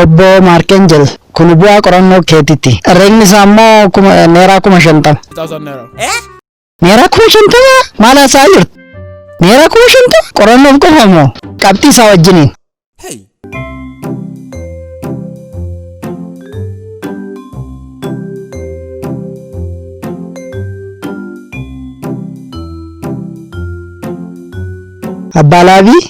Obbo Maarkeenjel kun bu'aa qorannoo keetiiti. Herreegni isaa immoo kuma neeraa 50,000. 1,000 naira. Neeraa 50,000? Maal haasa'aa jirtu? Neeraa 50,000? Qorannoof qofa moo? Qabxii isaa wajjiniin. Hey. Abbaa Laabii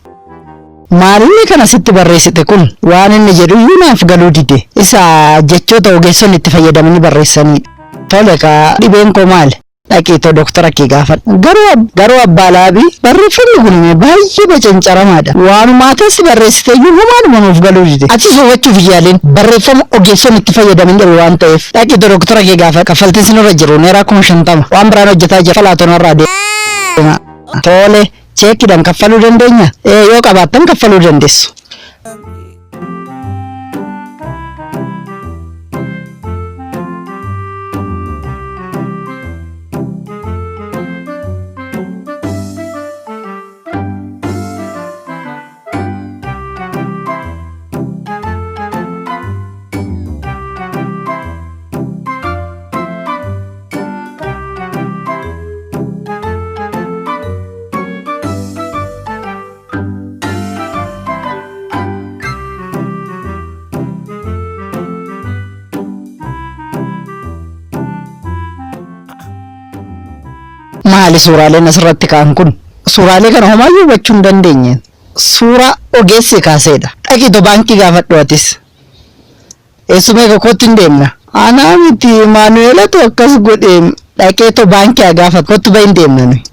maalinni kana sitti barreessite kun waan inni jedhu iyyuu naaf galuu dide. Isa jechoota ogeessonni itti fayyadamanii barreessanidha. Tole kaa dhibeen koo maali? Dhaqiitoo doktora kee gaafadhu. Garuu garuu abbaa laabii barreeffamni kun baay'ee bacancaramaadha. Waanuma atas barreessite iyyuu homaanuma nuuf galuu dide. Atis hubachuuf yaalin barreeffama ogeessonni itti fayyadaman jedhu waan ta'eef dhaqiitoo doktora kee gaafadhu. Kaffaltiin sinirra jiru neeraa 50,000 waan biraan hojjetaa jira. Kafalaatoon irraa deema. Tole cheekiidhaan kaffaluu dandeenya? Ee yoo qabaattan kaffaluu dandeessu. Maali suuraaleen asirratti ka'an kun? Suuraalee kana homaayyuu hubachuu hin dandeenye. Suuraa ogeessi kaaseedha. Dhaqiitoo baankii gaafadhu atis. Eessumee koo kootti hin deemna. Anaa miti Maanu'eelatu akkas godhe dhaqeetoo baankii haa gaafatu. Kottu bahi hin deemna nuyi.